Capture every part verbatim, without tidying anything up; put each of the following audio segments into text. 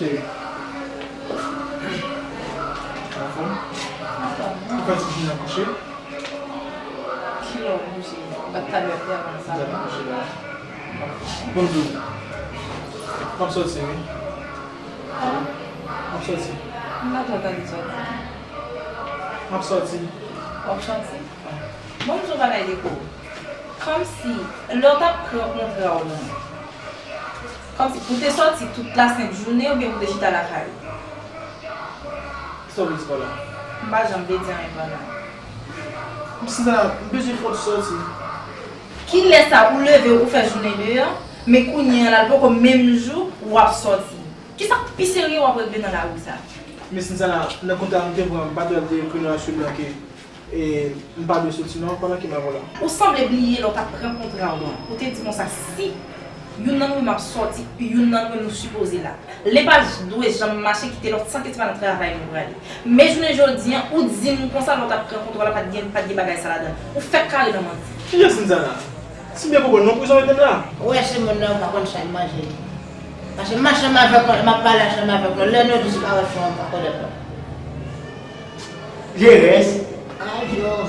Cheri. Anfòm? Anfòm. Ou fè ti jounen kouche? Kilè w kouche? Bat talè a te avan sa. Dèyè kouche la. Bon, m ap sòti, wi. M ap sòti. M pa janm tande sòti. M ap sòti. W ap sòti? Bon, m di w bagay, Deko. Kòmsi, lè w t ap pran kontra w lan, kòmsi pou w te sòti tout lasent jounen oubyen pou w te chita lakay ou? Sa w vle di pa la? M pa janm vle di anyen pa la. M santi m bezwen fè w sòti. Kilè sa ou leve, ou fè jounen deyò, men kounye a la, l poko menm jou, w ap sòti? Kisa k pi serye w ap regle nan lari sa? Men Cynthia, nan kontra m te pran, m pa t wè l te ekri nwa sou blan ke, e, m pa dwe soti non, pandan ke m avè w la. Ou sanble bliye lè w t ap pran kontra w lan. Ou te di konsa, si youn nan nou menm ap sòti, youn nan nou menm nou sipoze la. Lè pa dwe janm mache kite lòt san ke se pa nan travay nou prale. Men jounen jodi an, ou di m konsa lè w t ap pran kontra w la, pa t gen, pa t gen bagay sa ladan. Ou fèk kare nan manti. Kiyès Cynthia la? Si m byen konprann non, prizon mete m la. Ou wè se moun nan, ou pa konn sa l manje. Paske m mache ansanm avèk nou, m ap pale ansanm avèk nou. Lè nou disparèt, fò m pa konèt nou. Lerès. Ah, Jomo.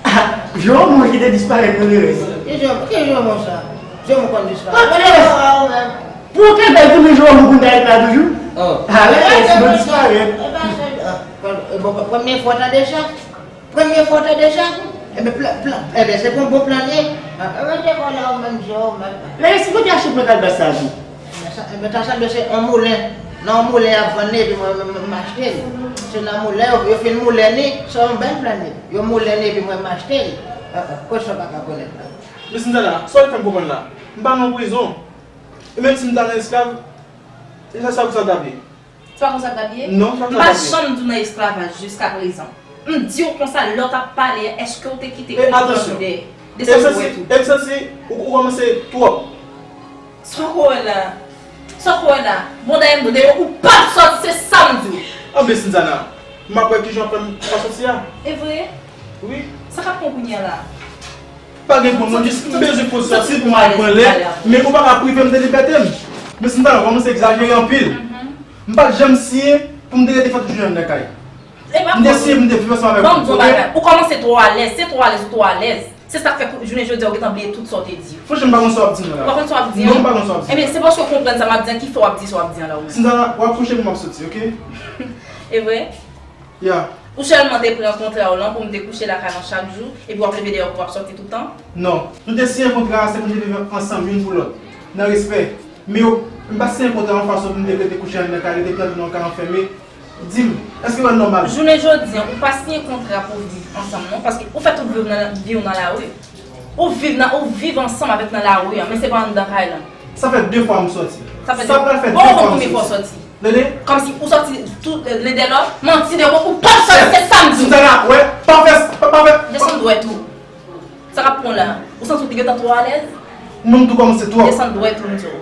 Ah, Jomo ki te disparèt nan Lerès. Ki Jomo, ki Jomo sa? Jomo konn disparèt. Mwen te wè ou menm. Pou kenbe tounen Jomo pou n ta ret la toujou? Oh. Ah, Lerès, nou disparèt. E pa se, ah, bon, premye fwa w tande sa? Premye fwa w tande sa? Ebyen, plan, plan, ebyen, se pou yon bon plan li ye. Ah, ebyen, te konn ou menm, Jomo, menm. Lerès, ki kote achte plant kalbas sa tou? Sa, ebyen, ta sanble se yon moulen. Nan yon moulen y ap vann li, epi mwen, mwen, mwen, m achte l. Se nan moulen, yo, yo fin moulen li, se yon bèl plan li. Yo moulen li, epi mwen, m achte l. Ah, ah, kote sa w pa ka konèt la? Men Cynthia, sa w fè m konprann la? M pa nan prizon. E menm si m ta nan esklav, e sa, sa pou sa ta vle? Se pa konsa k t ap ye? Non, se pa konsa k t ap ye. M pa janm di w nan esklavaj jiskaprezan. M di w konsa, lè w t ap pale a, èske w te kite konprann de, de sa m wè tou? E m santi, ou, ou kòmanse twòp. Sa w kwè la? Sa w kwè la? Bon, dayè m di w, ou p ap sòti, se sa m di w. Anben, Cynthia, m ap wè kijan w fè m pa sòti a. E vre? Wi. Sa k ap pran kounye a la? Pa gen pwoblèm, non, jis m bezwen fè w sòti pou m al pran lè, men ou pa ka prive m de libète m. Men Cynthia, w kòmanse egzajere anpil. M pa t janm siyen pou m te rete fè tout jounen anndan kay. M te siyen pou m te viv ansanm avèk ou, oke? Ou kòmanse twò alèz, se twò alèz ou twò alèz. Se sa k fè jounen jodi a ou gentan bliye tout sa w te di. Franchman, m pa konn sa w ap di m nan la. Ou pa konn sa w ap di an? Non, m pa konn sa w ap di. Ebyen, se paske w konprann sa m ap di an ki fè w ap di sa w ap di an la ou menm. Cynthia, w ap kouche pou m ap soti, oke? E vre? Ya. Ou sèlman te pran kontra w lan pou m te kouche lakay lan chak jou, epi w ap leve deyò pou w ap sòti tout tan? Non. Nou te siyen kontra a, se pou nou te viv ansanm youn pou lòt, nan respè. Men yo, m pa siyen kontra a yon fason pou m te rete kouche anndan kay, rete plante nan yon kay anfème. Di m, èske w wè l nòmal? Jounen jodi an, ou pa siyen kontra pou w viv ansanm non, paske ou fè tout vi w nan, vi w nan lari. Ou viv nan, ou viv ansanm avèk nan lari an, men se pa anndan kay lan. Sa fè de fwa m sòti. Sa fè de fwa m sòti. Sa pral fè de fwa m sòti. Tande? Kòmsi ou sòti tou, euh, len dè lòt, manti de bon, ou p ap sòti, se sa m di w. Santana, wè, pa fè, pa, pa fè. Desann dwèt ou. Sa k ap pran w la? Ou santi w te gentan twò alèz? Mwen tou kòmanse twò. Desann dwèt ou, m di w.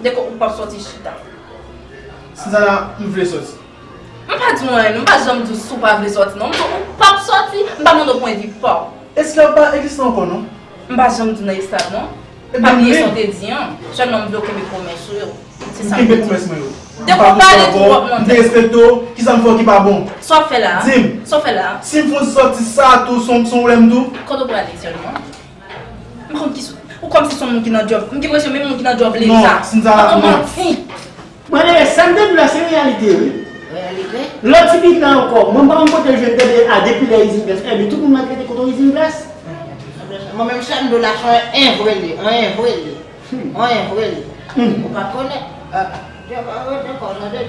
Dèke ou p ap sòti chita. Santana, m vle sòti. M pa di w anyen non, m pa janm di w si w pa vle sòti non. M di w ou p ap sòti, m pa mande w pwennvi pa w. Esklav pa egziste ankò non. M pa janm di w nan esklav non. Pa bliye sa w te di an. Sèlman m vle w kenbe pwomès ou yo. Se sa m vle di. M kenbe pwomès mwen yo. Depi w pale tou w ap monte. M te respekte w, kisa m fè w ki pa bon? Sa w ap fè la a? Di m. Sa w ap fè la a? Si m fè yon sòti sa tou, se yon, se yon pwoblèm tou? Kote w prale sèlman? M konn ki sou. Ou kòmsi se yon moun ki nan djòb. M gen enpresyon menm moun ki nan djòb leve sa. Non, Sinzana, non. Manti. Mwen, sa m te di w la, se reyalite, wi. Reyalite? Lòt ti biten ankò, mwen pa konn kote l jwenn tande a depi lè Izin Plas. Ebyen, tout moun maltrete kote Izin Plas. Mwen menm, sa m di w la, se yon envre li, yon envre li. Anyen vre li. Ou pa konèt. Ah, Jèf, ah, wè, dakò, tande.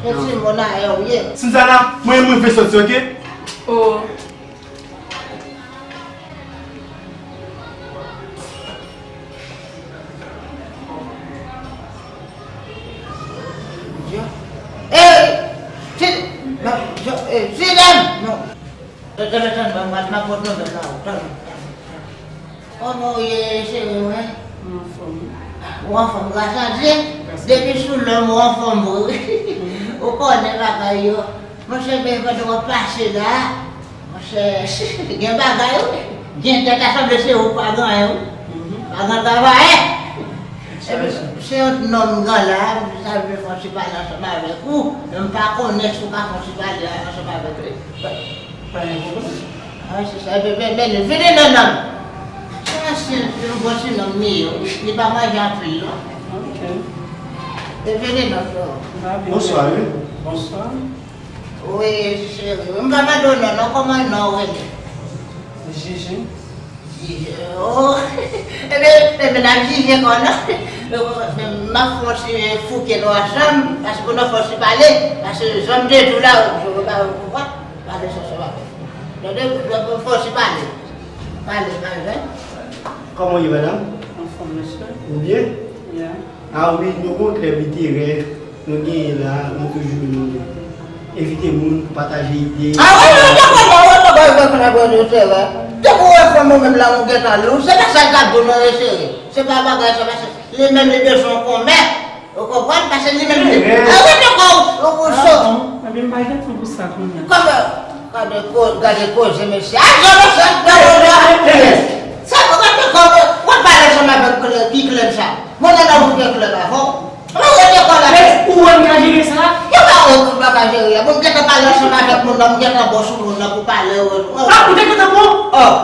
Se Simon a, e, ou ye. Sinzana, mwen, mwen vle sòti, oke? Oh. Jèf. Ey! Si, non, Jèf, ey, si, non. Tande, tande, tande, m ap, m ap pot nouvèl ba ou, tande. Kòman w ye, cheri mwen? Mwen anfòm. Ou anfòm, gras a Dye. Depi sou lòm, ou anfòm vre wi. Ou konnen bagay yo. Monchè, men pandan w ap pase la, monchè, gen bagay wi. Gen tèt a sanble se ou k pa gen anyen wi. Pa gen travayè. Epi, se yon nonm m gen la, m ta vle fè yon ti pale ansanm avèk ou. Men m pa konnen si w ka fè yon ti pale ansanm avèk li. Pa gen pwoblèm. Ah, se sa, bebe, bebe, vini non, non. Sa se yon bon ti nonm li ye, wi. Li pa manje anpil, non. Ok. Vini non, frè. Bonswa, wi. Bonswa. Wi, cheri. M pa mande w non, non, kòman non w rele? Jiji. Oh, ebyen, ebyen, n ap jije kò nou. M ap fè yon ti fouke nou ansanm, paske pou nou fè yon ti pale, paske jan m te di w la, ou pa konprann, pale sou sa avè m. Tande, fè yon ti pale. Pale, pale. Kòman w ye, madanm? Anfòm, mesye. Ou byen? Yeah. Ah wi, nou gon klèb literè, nou genyen la, nou toujou, nou envite moun pou pataje ide. Ah wi, wi, dakò, dakò, dakò, dakò, dakò, dakò, se vre. Depi w wè fanm ou menm la, ou gentan lou, se pa sa l t ap di w non, mesye. Se pa bagay sa, paske li menm li bezwen yon konmè. Ou konprann? Paske li menm li. Ah wi, dakò, ou, ou, ou cho. Ebyen, m pa gen tan pou sa kounye a. Kòman? Gade koze, gade koze, mesye. Al jwe mesye, gade, gade. Sa, gade kòman, w ap pale ansanm avèk klèb, ki klèb sa? Mwen nan nan wout klèb avè w. Mwen rete kò la. Ou wè m ka jere sa? Yo pa wè m pa ka jere a. Bon, m gentan pale ansanm avèk moun nan, m gentan bò sou moun nan pou pale. Ah, ou te gentan bon? Oh.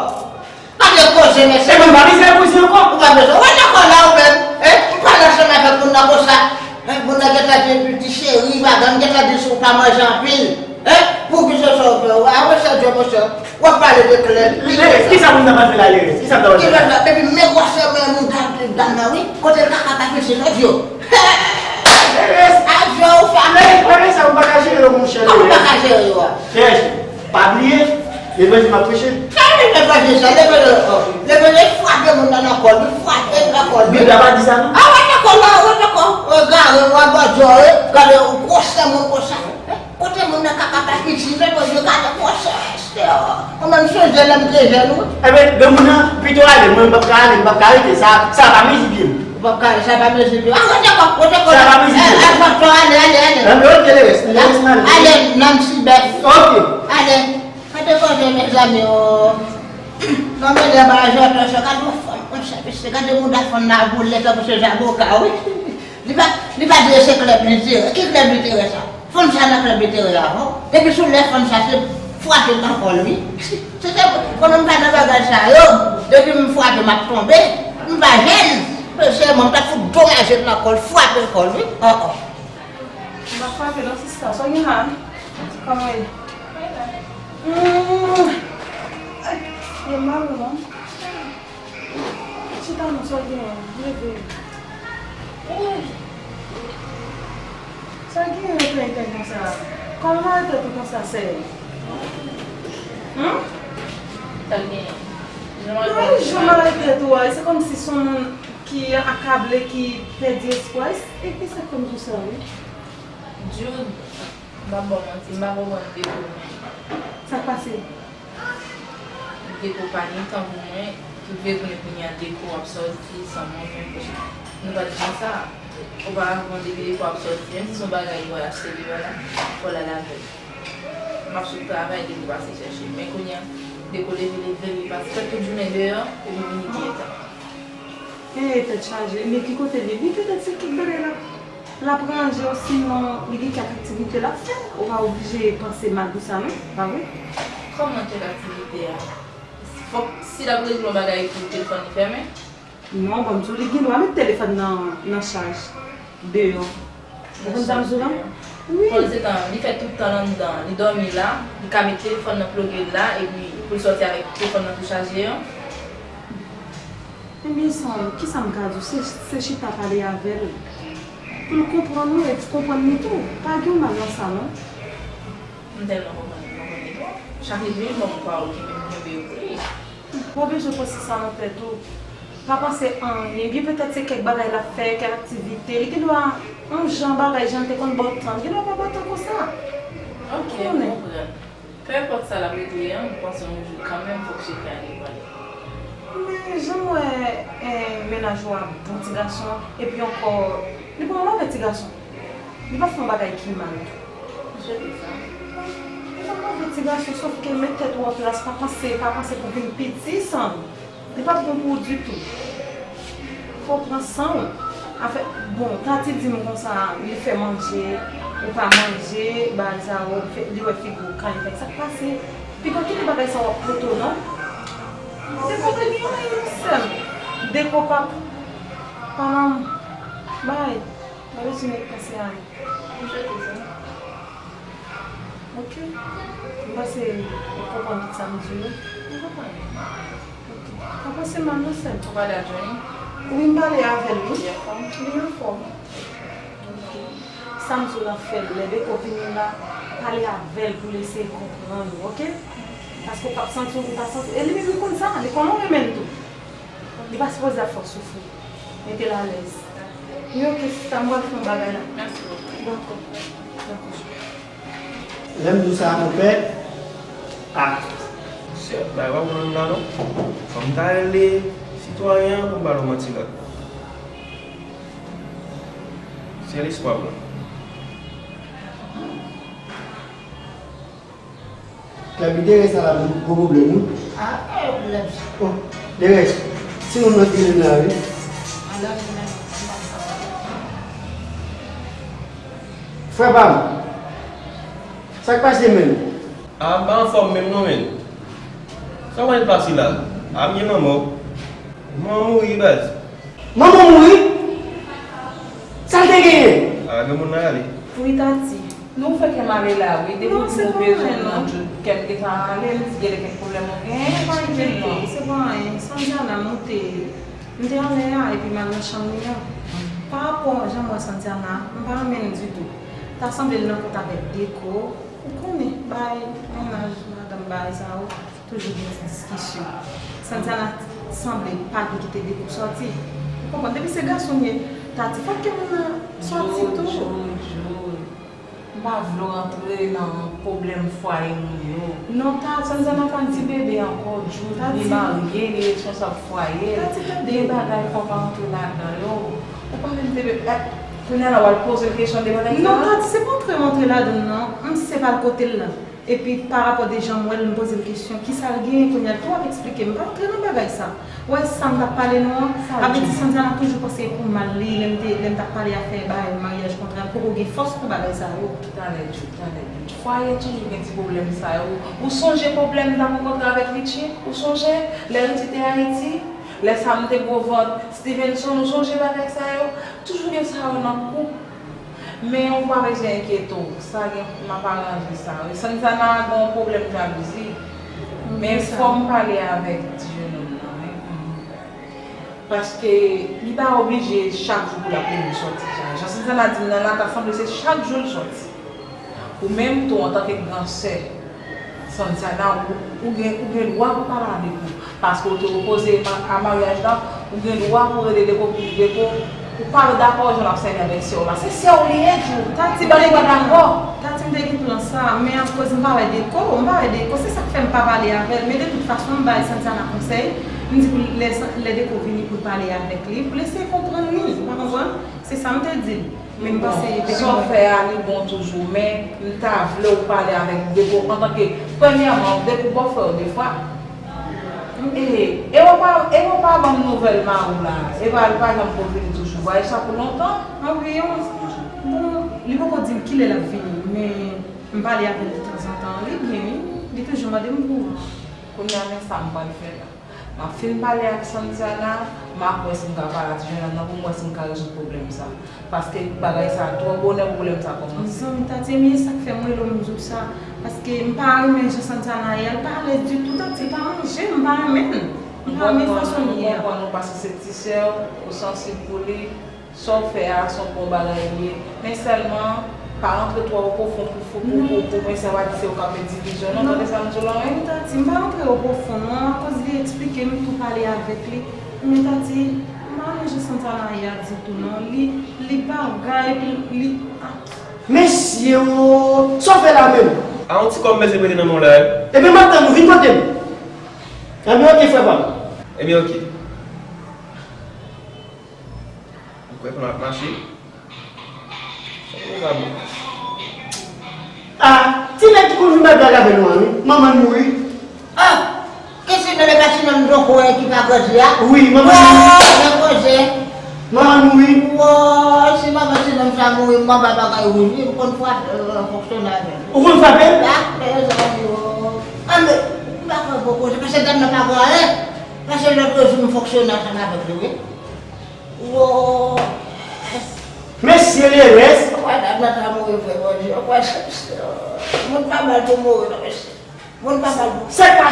Gade koze, mesye. E mwen pa bezwen koze ankò. Ou pa bezwen. Ou rete kò la ou menm. Eh, m pale ansanm avèk moun nan konsa. Eh, moun nan gentan di epi ti cheri, bagay, m gentan di si w pa manje anpil. Eh, poukisa sa w fè? Ou a wè sa, Dye, monchè. W ap pale de klèb. Lerès, kisa moun nan pral fè la, Lerès? Kisa l ta pral fè la? Epi men gwosè men mouda dam nan, wi. Kote l kaka pa piti lòt yo. Lerès! Adje, ou fè. Lerès, sa ou pa ka jere yo, monchè. Kòman ou pa ka jere yo a? Chèch, pa bliye, levanjil m ap preche. Sa levanjil sa, levanjil, oh, levanjil frape moun nan nan kò l, li frape l nan kò l. Bib la pa di sa, non? Ah, w ap dakò la, w ap dakò. Gade, w ap bò djò, wi. Gade, ou gwosè moun konsa. Kote moun nan kaka pa piti, men Bondye gade gwosè estè. Mwen menm sonje lè m te jèn wi. Ebyen, granmoun nan, pito ale, mwen m p ap ka ale, m p ap ka rete, sa, sa pa mezi pye m. Ou p ap ka ale, sa pa mezi pye w. Ah, rete kò, rete kò. Sa pa mezi pye m. Eh, eh, ale, ale, ale. Ebyen, ok, Lerès, Lerès m ale. Ale, nan ti bèf. Ok. Ale. Gade koze, mezanmi, oh. Non, men lè ba jòtò sa, gade yon fanm konsa, mesye, gade mouda fanm nan boule tankou se zaboka, wi. Li pa, li pa di se klèb literè. Ki klèb literè sa? Fanm sa nan klèb literè a, bon. Depi sou lè fanm sa se frape nan kò l, wi. Se te, konnen m pa nan bagay sa yo. Depi m frape, m ap tonbe. M pa jèn. Sèlman, m ta fout domaje l nan kò l, frape l kò l, wi. Oh, oh. M pa frape non, sista. Sa w gen la? Kòman w ye? Hmm. Ay, e mal ou non? Chita non, sa w genyen? Leve. Sa w genyen plenyen konsa? Kòman w tèt ou konsa, sè? Hmm? Sa w genyen? Jan w ap... Ay, jan w ap tèt ou a, se kòmsi se yon moun ki akable, ki pèdi espwa. E ki sa k fè m di w sa, wi? Jude, m p ap ba w manti, m pa konprann Deko menm. Sa k pase? Deko pa gen tan pou mwen, tout vre konnen kounye a Deko ap sòti san mwen menm. Nou pa t konsa. Oparavan depi Deko ap sòti, menm si se yon bagay li wè l achte li wè la, fò l al avè l. M ap sot travay, Deko pase chèche m. Men kounye a, Deko leve, leve, li pase fè tout jounen deyò, epi vini byen ta. E tèt chaje, men ki kote li? Li petèt se tout bagay la. L ap ranje w, sinon li gen kèk aktivite l ap fè. Ou pa oblije panse mal pou sa, non, pa vre? Kòman kèk aktivite a? Fòk, si l ap regle yon bagay pou telefòn li fèmen? Non, ban m di w, li gen dwa met telefòn nan, nan chaj deyò. Ou konn sa m di w la? Wi. Pandan se tan, li fè tout tan l anndan, li dòmi la, li ka met telefòn nan ploge l la, epi pou l sòti avèk telefòn nan tou chaje an. Ebyen, sa, kisa m ka di w? Se, se chita pale avè l. Pou l konprann ou, epi konprann li tou. Pa gen mal nan sa, non. M tèlman konprann li, m konprann li tou. Chak li vin, bon, m kwè okipe m kenbe yo pou li. Ou pa bezwen panse sa nan tèt ou. Pa panse anyen. Byen petèt se kèk bagay l ap fè, kèk aktivite. Li gen dwa, yon jan bagay, jan l te konn ba w tan, li gen dwa pa ba w tan konsa. Ok, m konprann. Penenpòt sa l ap regle an, m panse yon jou kanmenm fòk chita ale pale. Men jan m wè, eh, mennaj ou a bon ti gason, epi ankò, li pa yon move ti gason. Li pa fè yon bagay ki mal tou. M swete sa. Li pa move ti gason, sòf ke met tèt ou an plas, pa panse, pa panse pou vin piti, Sann. Li p ap bon pou ou ditou. Fò w pran san w. Afè, bon, Tati di m konsa, li fè manje, ou pa manje, bagay sa yo, fè, li wè figi w kale, fè sa k pase. Piga w kite bagay sa yo ap pote w, non. Deko pa gen anyen, non, sè m. Deko p ap, pa nan, bay, pa bezwen met panse a li. M swete sa. Ok. M panse ou konprann tout sa m di yo. M konprann. Ok. Pa panse mal non, sè m. Ou pale ak Johnny? Wi, m pale avè l, wi. Li anfòm? Li anfòm. Ok. Sa m di w la, fè l. Lè Deko vini la, pale avè l pou l eseye konprann ou, ok? Paske w p ap santi w, ou pa santi w. E li menm li konn sa, li konnen w renmen l tou. Li pa sipoze ap fè w soufri. Mete l alèz. Wi, ok, sista, m pral fè yon bagay la. Mèsi bokou. Dakò. Dakò. Lè m di w sa, konpè, a. Sè, bay pa pwoblèm la non. Fò m ta rele sitwayen an pou m ba l yon manti la. Sèl espwa m lan. Klèb li te rès la, la gwo pwoblèm wi. A, pa gen pwoblèm sa. Oh, Derès, se moun nan ki rele m la wi. Alò, li menm, li pa sa. Frè pa m, sa k pase menm? A, m pa anfòm menm non, menn. Sa w wè l pase la? A, m gen lanmò. Manman mouri, baz. Manman mouri? Sa l te genyen? A, gen moun nan ale. Wi, Tati. Nou fè kè m ale la, wi. Depi w di m ou bezwen m nan djòl, kè m gentan ale, m di genlè kèk pwoblèm ou genyen, pa gen non. Se pa anyen. Sandiana, m te, m te anlè a, epi m al nan chanm li an. Pa rapò jan m wè Sandiana, m pa renmen l ditou. Ta sanble l nan kont avèk Deko. Ou konnen, bay mennaj, madanm, bay sa yo. Toujou gen ti diskisyon. Sandiana sanble pa vle kite Deko sòti. Ou konprann? Depi se gason l ye, Tati, fòk ke moun nan sòti tou. Joe, Joe, Joe. M pa vle w rantre nan pwoblèm fwaye moun yo. Non, Tati. Sandiana pa ti bebe ankò, Joe. Tati. Li marye, li responsab fwaye l. Tati, tande. Gen bagay fò w pa rantre ladan yo. Ou pa menm te be-, eh, kounye a la, w al poze l kesyon de bagay sa? Non, Tati, se pa rantre m rantre ladan l, non. M se pa l kote l la. Epi, pa rapò de jan m wè l, m poze l kesyon, kisa l genyen kounye a? Tou w ap eksplike m, pa antre nan bagay sa. Ou wè sa m t ap pale nou an? Sa l di? Sa vle di Sandiana toujou panse e pou mal li, lè m te, lè m t ap pale afè bagay maryaj kontra, l poko gen fòs pou bagay sa yo. Talè, Djou, talè, Djou. Fwaye toujou gen ti pwoblèm sa yo. Ou sonje pwoblèm m t ap rankontre avèk Richie? Ou sonje lè Richie te Ayiti? Lè sa m te gwo vant Stevenson, ou sonje bagay sa yo? Toujou gen sa yo nan koup. Men ou pa bezwen enkyete w, sa gen, m ap aranje sa wi. Sandiana gen yon pwoblèm jalouzi. Men fò m pale avèk ti jenòm nan, wi. Paske li pa oblije chak jou pou l ap leve sòti sa. Jan Sandiana di m nan la, ta sanble se chak jou l sòti. Ou menm tou, antanke gran sè, Sandiana, ou, ou gen, ou gen dwa pou pale avèk ou. Paske ou te opoze ma-, a maryaj la, ou gen dwa pou rele Deko pou di Deko, ou pa dakò jan l ap sèvi avèk sè w la. Se sè w li ye, Djou. Tati, m te gen plan. Tati, m te gen plan sa, men akoz m pa wè Deko, m pa wè Deko, se sa k fè m pa pale avè l. Men de tout fason, m bay Sandiana konsèy, m di pou lè, lè Deko vini pou l pale avèk li, pou l eseye konprann li, ou pa konprann? Se sa m te di l. Men m panse Deko. Sa w fè a, li bon toujou, men m ta vle w pale avèk Deko antanke, premyèman, Deko bòfrè w defwa. E, e w pa, e w pa ban m nouvèl mari w la, e pa, l pa janm revini toujou, vwayaj sa pou lontan. Anviwon. Li poko di m kilè l ap vini, men m pale avè l detanzantan. Li byen, wi. Li toujou mande m pou ou. Kounye a, men sa m pral fè la. M ap fin pale ak Santiana, m ap wè si m ka pale ak ti jennonm nan pou m wè si m ka rezoud pwoblèm sa. Paske bagay sa twò bonè pwoblèm sa kòmanse. Zanmi Tati, men e sa k fè m rele w m di w sa. Paske m pa renmen jan Santiana ye a, li pa alèz ditou, Tati, li pa manje, m pa renmen l. M pa renmen fason l ye a. M konprann ou paske se ti sè w, ou sansib pou li. Sa w fè a, se yon bon bagay li ye. Men sèlman, pa rantre twò o pwofon pou, pou, pou, pou, pou, men sa pa di se ou k ap met divizyon, non, tande sa m di w la, wi. Non, Tati, m pa rantre o pwofon, non, akoz li eksplike m, m tou pale avèk li. Men Tati, m pa renmen jan Santiana ye a ditou, non. Li, li bagay, epi li, ah. Mesye o, sa w fè la menm? A yon ti kòb m bezwen prete nan men w la, wi. Ebyen, m ap tann ou, vin kote m. Ebyen, oke, frè pa m. Ebyen, oke. Ou kwè plan ap mache? Sa pwogram ou? Ah, ti nèg ki konn vin bay blag avè nou an, wi. Manman l mouri. Ah! Ki ti nèg la, ti nonm dlo kò ki pa grandi a? Wi, manman l mouri. Woo, nan koze. Manman l mouri. Woo, si manman ti nonm sa mouri, m anba bagay wouj, wi, m konn frape, euh, fonksyonè avè l. Ou konn frape l? Ah, mezanmi, woo. Ah, men, m pa kwè gwo koze, paske dam nan pa gen anyen. Paske lòt jou, m fonksyone ansanm avèk li, wi. Woo. Mesye Lerès. Wè, dam nan ta mouri vre, Bondye. Wè, moun pa mal pou mouri, non, mesye. Moun pa mal pou. Sa k pa,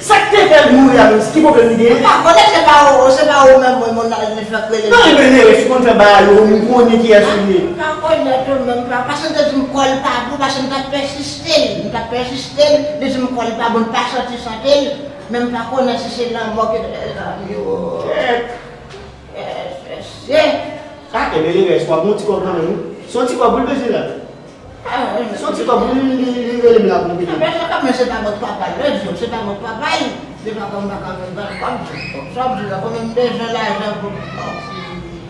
sa k te fè l mouri a menm, ki pwoblèm li genyen? M pa konnen, se pa ou, se pa ou menm, mwen, moun nan, li fèk rele. Non, ebyen, Lerès, ou konn fè bagay yo, ou konnen kiyès ou ye. M pa konnen tou, men m pa, paske m te di m kò l pa bon, paske m t ap pèsiste l, m t ap pèsiste l, li di m kò l pa bon, l pa santi sante l, men m pa konnen si se lanmò ki, mezanmi, woo. Kèt. Mesye! Ah, ebyen, Lerès, w ap gon ti kòb kanmenm, wi. Se yon ti kòb wi l bezwen la. Ah, se yon ti kòb wi li, li, li rele m la pou m kite. Mesye, kanmenm, se pa mwen k papa l, lè di w, se pa mwen k papa l. Se pa kòm m pa ka vin ban l kòb, sa w di la, konbyen m bezwen lajan pou, oh,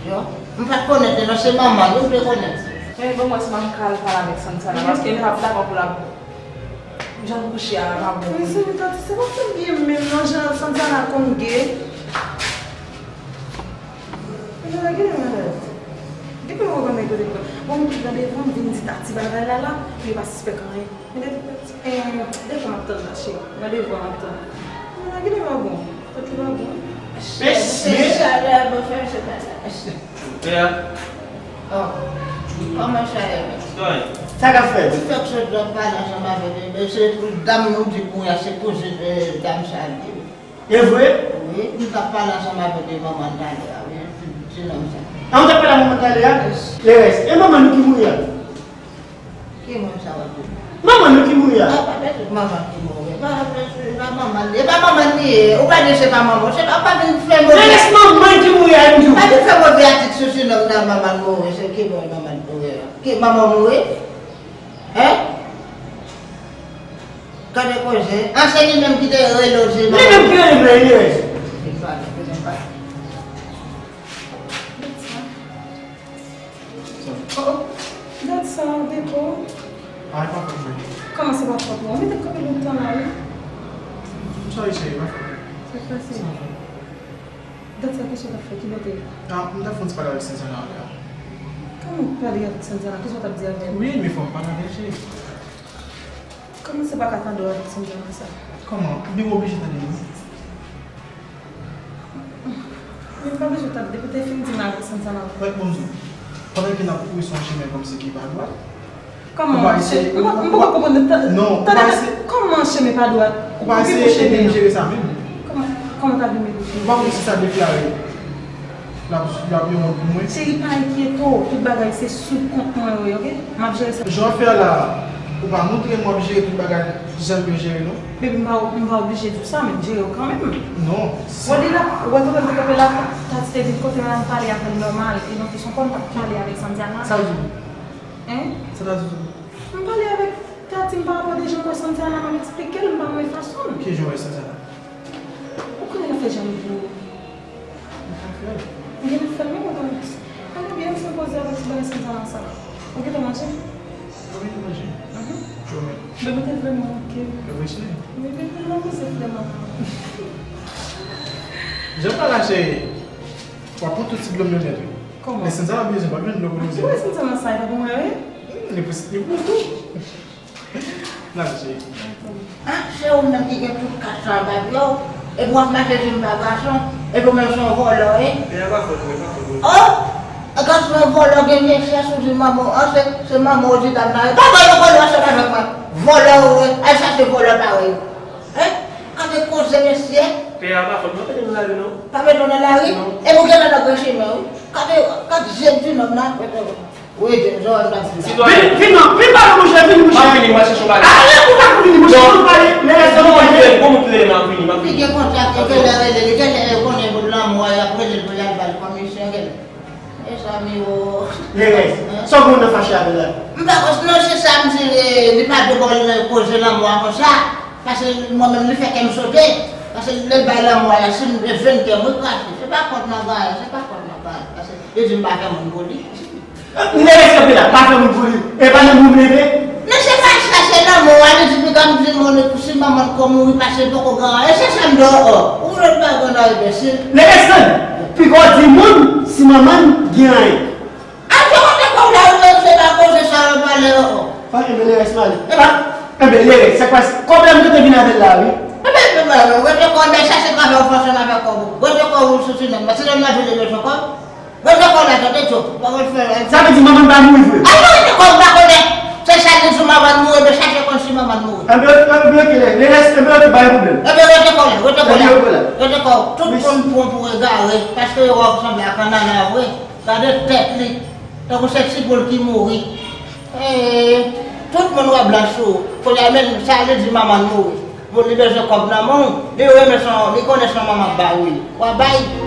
yo. M pa t konnen, non, se manman l, wi, m te konnen. Men bon, mwen, si m ka al pale avèk Santiana, paske m p ap dakò pou l ap Jan l kouche a pa bon. Mezanmi, Tati, se pa fè byen menm non, jan Santiana konn gay. Mezanmi, gade malad. Depi mwen wè nèg yo depi. Bon, m tout nan devan, m vin di Tati bagay la la, pou yo pa sispèk anyen. Men depi, eh, depi m ap tann la, cheri. Nan devan m ap tann. Mezanmi, gade pa bon. Tati pa bon. Mesye! Chalè, bon, fè se pa la. Pè a. Oh. Kòman sa ye? Sitwayen. Sa k ap fèt? Ou fèk sot la pale ansanm avèk li, men se pou dam nan ou di pou a, se koze, eh, dam sa li ye. E vre? Wi, m t ap pale ansanm avèk li manman talè a, wi, ti, ti nonm sa. Ah, ou t ap pale ak manman talè a? Yes. Lerès, e manman nou ki mouri a? Ki moun sa w ap di? Manman nou ki mouri a. Ah, pa bezwen manman ki mouri. Pa bezwen, pa manman li. E pa manman li ye. Ou pa di se pa manman. Se pa, pa vin fè move. Men se manman ki mouri a, m di w. Pa vin fè move atik sou ti nonm nan, manman mouri. Se ki bò manman mouri a? Ki manman mouri? Hein? Gade koze. An se li menm ki te rele w, se li menm ki rele m la, li rele. Vin pale, vin pale. Oh, oh. Dat sa, Depo. Ah, e pa fòt mwen. Kòman se pa fòt mwen? Ou mete kanpe lontan la, wi. M sòri, cheri, e pa fòt mwen. Sa k pase? Sa fè. Dat sa, kisa w t ap fè? Ki lè w te ye? Ah, m t ap fè yon ti pale avèk Santiana la. Kòman w pale avèk Santiana? Kisa w t ap di avè l? Wi, men fò m pale avè l, cheri. Kòman se pa ka tande w avèk Santiana sa? Kòman? Ebyen, w oblije tande m. Men m pa bezwen tande, depi w te fin di m avèk Santiana. Wè, bon, m di w, pandan ke n ap kouri sou yon chemen kòmsi ki pa dwat, kòman, ou pa eseye, m pa, m poko konprann, non, ou pa eseye, kòman chemen pa dwat? Ou pa eseye ede m jere sa menm? Kòman, kòman ta vin ede w? Ou pa konn si sa deklare l ap, l ap yon wont pou mwen? Cheri, pa enkyete w, tout bagay se sou kont mwen yo ye, oke? M ap jere sa. Jan w ap fè a la, ou pa montre m w ap jere tout bagay jan m dwe jere, non. Baby, m pa, m pa oblije di w sa, men m jere w kanmenm. Non. Wè li la, wè kote m te kanpe la, Tati te vin kote m la, m pale avè l nòmal, e non, se yon kòm m t ap pale avèk Santiana. Sa l di w? Hein? Sa Tati di w? M pale avèk Tati, m pa rapòte jan m wè Santiana, m ap eksplike l, m pa renmen fason l. Ki jan w wè Santiana? Ou konnen l ap fè jan l vle. Ou pa fè l. Ou genlè fè l menm ou pa. Ann byen, m se poze avèk ti bagay Santiana sa. Ou gentan manje? Wi, m manje. Mhm. Ou menm? Bebe te vrèman manke m. E vre, cheri? Bebe te vrèman poze flè manman. Jan pa la, cheri. W ap pran tout ti dlo m yo nèt, wi. Kòman? Lè Santa pa bezwen, pa jwenn dlo pou nou. Mwen Santa nan sa, e pa pou mwen, wi. Hmm, li pou, li pou tou. N ap jwe. Ah, se ou menm ki gen tout kat sa anba pye w. Epi w ap mache di m pa gason. Epi w menm se yon vòlò, wi. E a pa fòt mwen, pa fòt mwen. Oh! Gason vòlò gen mesye sou di manman w. Ah, se, se manman w di dam nan. Pa vòlò, vòlò, se pa vòlò. Vòlò, wi. Al chache vòlò parèy ou. Hein? Gade koze mesye. Pè a pa fòt mwen, pa mete m nan lari non. Pa mete w nan lari? Non. Epi w gentan nan gran chimen, wi. Gade, gade je di nonm nan. Wi, James, jan w ap di la. Vin, vin non, vin pale monchè, vin monchè. M ap vini, m ap chèche yon bagay. Ale pou w ka vini monchè, pou w pale. Lè rès nan mwen. Bon, m ap vini, m ap vini. Li gen kontak, li genlè rele, li genlè konnen pou lanmou a, y ap rele l pou y al ba l komisyon, genlè. Mezanmi o. Lè rès. Sa w konn nan fache avè l la? M pa konn, non, se sa m di, li pa dwe ba l koze lanmou a konsa. Paske mwen menm, li fè kè m sote. Paske lè l bay lanmou a la, si m vennde m, wi, kraze. Se pa kont nan ganyen, se pa kont nan ganyen. Paske li di m pa fè moun pou li. Lè rès kanpe la, pa fè moun pou li. E pa nan moun leve. Men se pa sa, se lanmou a, li di piga m di moun si manman l ko mouri pase l poko gen anyen. Se sa m di w, o. Ou vle pa gen nan enbesil. Lè rès tann. Piga w di moun si manman l gen anyen. A, se kote kò w la, ou menm se pa koze sa yo pale, o. Pa enben lè rès male. E pa, enben lè rès, sa k pase? Kòb la m te vin avè l la, wi. Enben, enben, enben, rete kò w, men chache travay ou fè ansanm avèk kòb ou. Rete kò w sou ti nonm nan. Ti nonm nan vin li bezwen kòb. Rete kò la, tande Djo. Pa konn fè la. Sa vle di manman l pa mouri vre? Ay non, rete kò, ou pa konnen. Se sa li di manman l mouri, men chache konn si manman l mouri. Anben, anben, ok, lè, lè rès, anben, ok, pa gen pwoblèm. Anben, rete kò la, rete kò la. Anben, ok la. Rete kò, tout moun pran pou egare, paske yo wè w sanble ak annana vre. Gade tèt li, tankou se ti poul ki mouri. Ee, tout moun wè blanch sou ou. Kounye a, men sa li di manman l mouri. Bon, li bezwen kòb nan men w, li renmen son, li konnen son manman k ba wi. W a bay.